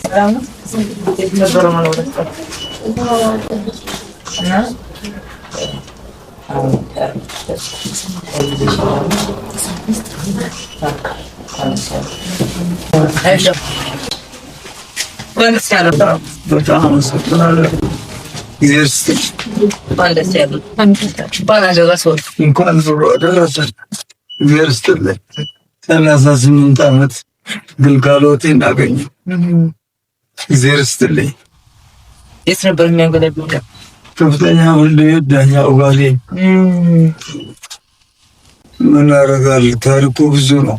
ሰላም ነው። የት ነበረ መኖሪያ? እና በጣም አመሰግናለሁ። እግዚአብሔር ይስጥልኝ። እንኳን ኑሮ አደረሰን። እግዚአብሔር ይስጥልኝ። 38 ዓመት ግልጋሎቴን አገኘሁ። እግዚአብሔር ይስጥልኝ። የት ነበር የሚያገለግለው? ከፍተኛ ፍርድ ቤት ዳኛ ኡጋሌ። ምን አደርጋለሁ፣ ታሪኩ ብዙ ነው።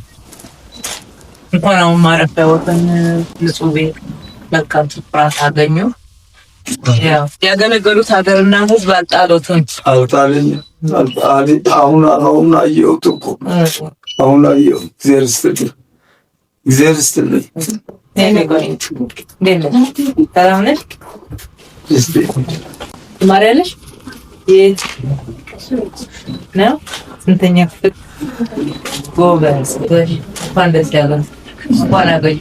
እንኳን አሁን ማረፊያ ወጥን ንጹህ ቤት መልካም ስፍራ አገኙ። ያገለገሉት ሀገርና ሕዝብ አልጣሉትም። አልጣለኝም። አሁን አሁን አየሁት እኮ አሁን አየሁት። እግዚአብሔር ይስጥልኝ፣ እግዚአብሔር ይስጥልኝ። ሰላም ነሽ? ትማሪያለሽ? የት ነው? ስንተኛ ክፍል? ጎበዝ። እንኳን ደስ ያለህ። እንኳን አገኙ።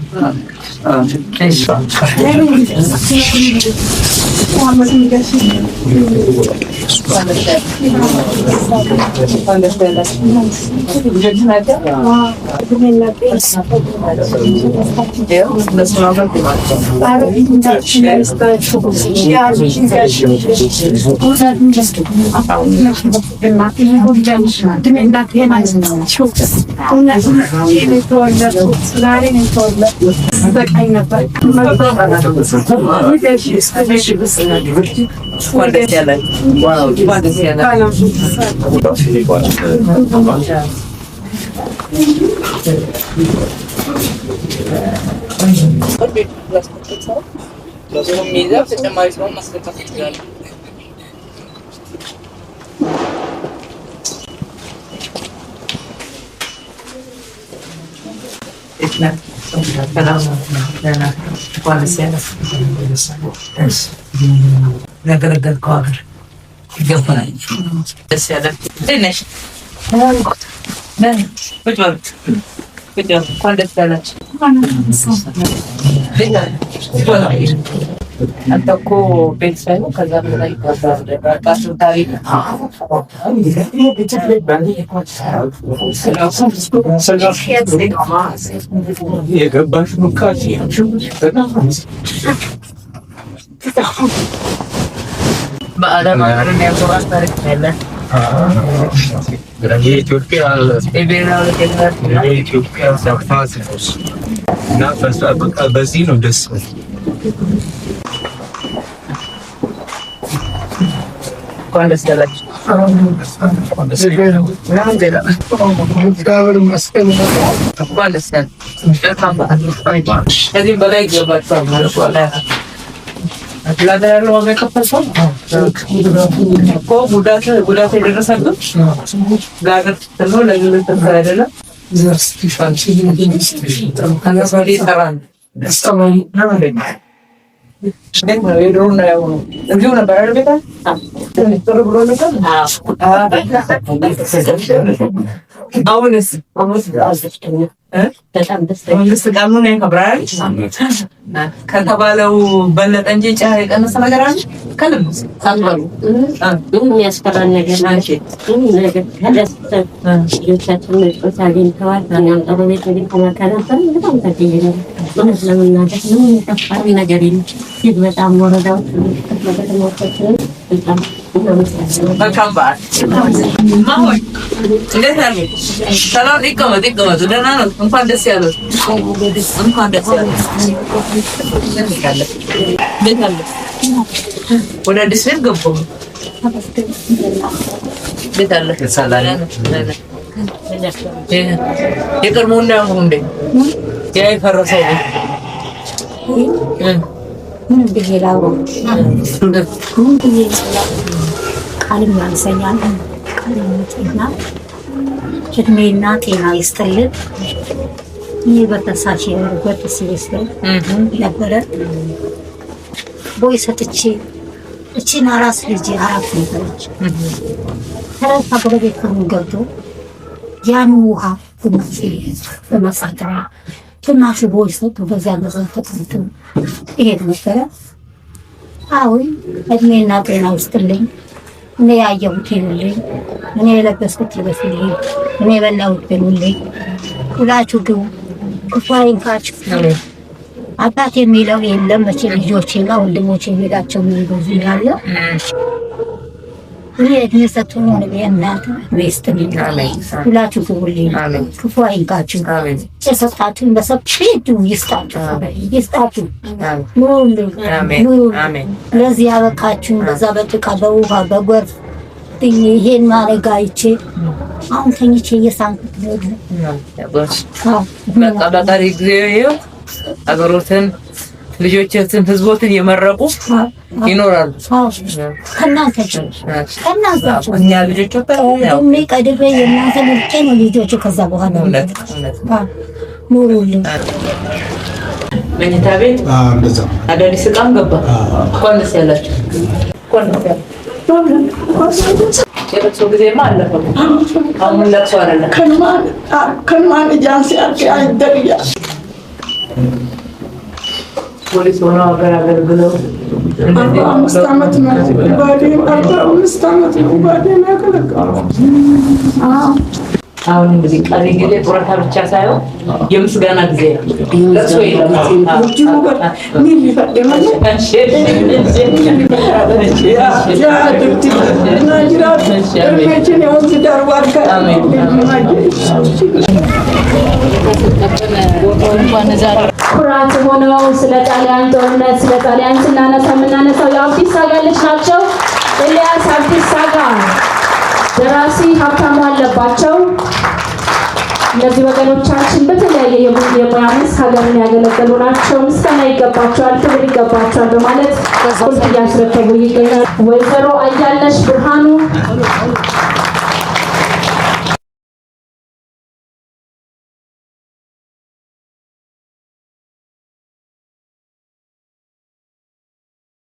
ተጨማሪ ሰውን ማስገባት ይችላል። ያገለገልከው ሀገር ይገባል። ደስ ያለ እንዴት ነሽ? ቁጭ በሉ ቁጭ በሉ። እንኳን ደስ ያላችሁ። አንተ እኮ ቤት ሳይሆን ከዛ በላይ ታሪክ በዓለም ሀገርን ያዞራል ታሪክ ነው ያለን። የኢትዮጵያ የኢትዮጵያ እና በዚህ ነው ደስ እንኳን ደስ ያላችሁ። እንኳን ደስ ያላችሁ። ከዚህም በላይ ይገባችኋል ማለት ነው። ለሀገር ያለው ዋጋ የከፈልከው እኮ ጉዳት ጉዳት የደረሰብህ ለሀገር ስትል ነው፣ ለግል ስትል አይደለም። ይሰራል። እንዴት ነው የድሮና ያሁኑ? እዚሁ ነበር አይደል? ቤታ ትንሽ ጥሩ ብሎ ነበር። አሁንስ መንግስት ቃሉን ያከብራል ከተባለው በለጠ እንጂ የቀነሰ ነገር አለ? ከልብ ሳትበሉ ምንም የሚያስፈራን ነገር ምንም ነገር ከደስታ ልጆቻችን መጫወቻ አግኝተዋል። እኛም ጥሩ ቤት አግኝተናል። ከነበረ በጣም ተቀይረናል። እውነት ለመናገር ምንም የከፋን ነገር የለም። እጅግ በጣም ወረዳዎች ከተማዎቻችንን በጣም እናመሰግናለን። መልካም በዓል። ማሆይ እንዴት አሉ? ሰላም። ይቀመጡ ይቀመጡ። ደህና ነው። እንኳን ደስ ያሉት። እንኳን ደስ ያሉት። እንዴት አለ? ወደ አዲስ ቤት ገቡ። እንዴት አለ? የቀድሞውና ያሁኑ እንዴት? ያ የፈረሰው ቤት ምን ብዬ ላውራ? ምን ብዬ ቃልም ያንሰኛል። ቃልም ጤና እድሜና ጤና ይስጥልን። ይህ በፈሳሽ የጎት ሲመስለኝ ነበረ። ቦይ ሰጥቼ እቺን አራስ ልጅ አራት ነበረች። ከጎረቤት ገብቶ ያን ውሃ ግማሽ በመጻድራ ግማሽ ቦይ ሰጡ። በዚያ ተጠምቶ ይሄድ ነበረ። አሁን እድሜና ጤና ይስጥልኝ። እኔ ያየሁት ይሁንልኝ፣ እኔ የለበስኩት ይልበሱልኝ፣ እኔ የበላሁት ብሉልኝ። ሁላችሁ ግቡ፣ ክፉ አይንካችሁ። አባት የሚለው የለም መቼ ልጆቼና ወንድሞቼ የሚላቸው የሚበዙ ያለ እኔ እድሜ ሰጥቶኝ ነው እናንተ እድሜ ይስጥልኝ። ሁላችሁ ግቡልኝ፣ ክፉ አይንካችሁ። የሰጣችሁን በሰፊ ይስጣችሁ፣ ይስጣችሁ። ኑሩልኝ፣ ኑሩልኝ። ለዚህ ያበቃችሁኝ በዛ በጭቃ በውሃ በጎርፍ ይሄን ማድረግ አይቼ አሁን ተኝቼ እየሳንኩት ነው። በቃ በቀሪ ጊዜ አገሮትን ልጆችን ህዝቦትን የመረቁ ይኖራሉ። ከእናንተ ከእናንተ እኛ ልጆች ቀድሜ ቀድሜ የእናንተ ልጄ ነው ልጆች ከዛ በኋላ ኑሩልኝ። መኝታ ቤት አዳዲስ እቃም ገባ። እንኳን ደስ ያላችሁ። እንኳን ደስ ያላችሁ። የለቅሶ ጊዜማ አለፈ። አሁን ለቅሶ አይደለም። ከማን ጃንሲ አይደርያ ፖሊስ ሆነው ሀገር አገልግለው 45 ዓመት ነው ባዴን፣ 45 ዓመት ነው ባዴን ያገለገለው። አሁን እንግዲህ ቀሪ ጊዜ ጡረታ ብቻ ሳይሆን የምስጋና ጊዜ ነው። ለቅሶ የለም። ኩራት ሆነው ስለ ጣሊያን ጦርነት፣ ስለ ጣሊያን ስናነሳ የምናነሳው የአብዲሳ አጋ ልጅ ናቸው። ኤልያስ አብዲሳ አጋ፣ ደራሲ ሀብታሙ አለባቸው። እነዚህ ወገኖቻችን በተለያየ የሙያ መስክ ሀገርን ያገለገሉ ናቸው። ምስጋና ይገባቸዋል፣ ክብር ይገባቸዋል በማለት ቁልፍ እያስረከቡ ይገኛል። ወይዘሮ አያለሽ ብርሃኑ።